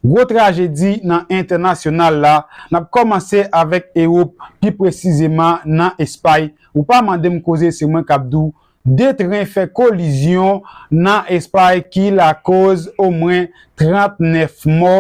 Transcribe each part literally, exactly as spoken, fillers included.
Gwo trajedi nan entènasyonal la, n ap kòmanse avèk Ewòp, pi presizeman nan Espay. Ou pa mande m koze, se mwen k ap di w. De tren fè kolizyon nan Espay ki lakoz omwen trannèf mò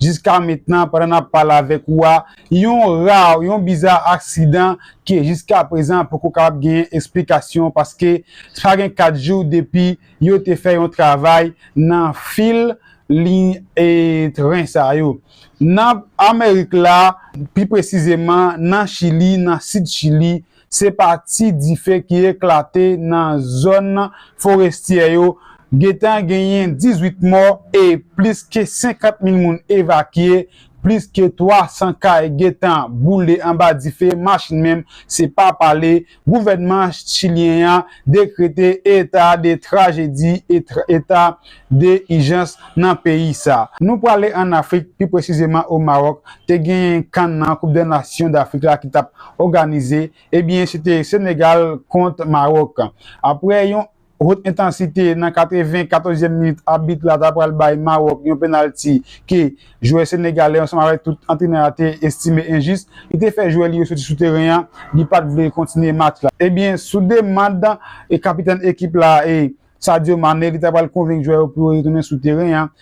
jiska mentnan pandan n ap pale avèk ou a. Yon ra, yon biza aksidan ke jiska prezan poko kapab genyen eksplikasyon, paske pa gen kat jou depi yo te fè yon travay nan fil liy e tren sa yo. Nan Amerik la, pi presizeman nan Chili, nan sid Chili, se pati dife ki eklate nan zòn forestyè yo. Gentan genyen dizuit mò e plis ke senkant mil moun evakye, plis ke twa san kay gentan boule anba dife, machin menm se pa pale. Gouvènman chilyen an dekrete eta de trajedi e tra- eta de ijans nan peyi sa. Nou prale ann Afrik, pi presizeman o Mawòk. Te genyen kan nan Coupe des Nations d'Afrique la ki t ap òganize. Ebyen, se te Senegal kont Mawòk. Apre yon wot entansite nan katreven katòzyèm minit, abit la ta pral bay Mawòk yon penalti ke jwè senegalè ansanm avèk tout antrenè a te estime enjis. Li te fè jwè li yo soti sou teren an, li pa t vle kontinye match la. Ebyen, sou demann e kapitèn ekip la, e Sadio Mane, li ta pral konvenk jwè yo pou yo retounen sou teren an.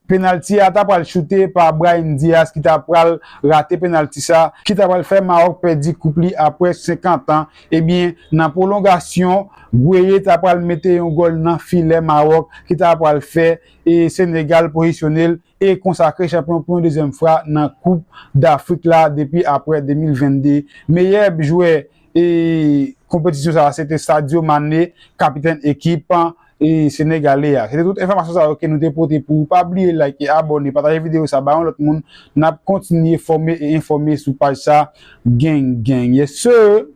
Penalti a ta pral choute pa Brahim Diaz ki ta pral rate penalti sa, ki ta pral fè Mawòk pèdi koup li apre senkant an. Ebyen, nan pwolongasyon, Gueye ta pral mete yon gòl nan filè Mawòk ki ta pral fè e Senegal pozisyone l e konsakre chanpyon pou yon dezyèm fwa nan Koup Dafrik la depi apre de mil vennde. Meyè jwè e konpetisyon sa a, se te Sadio Mane, kapitèn ekip e Senegale a. Se te tout enfòmasyon sa yo ke nou te pote pou ou. Pa bliye like, abòne, pataje videyo sa ba yon lòt moun. N ap kontinye fòme e enfòme sou paj sa. Gang, gang. Yes, sir!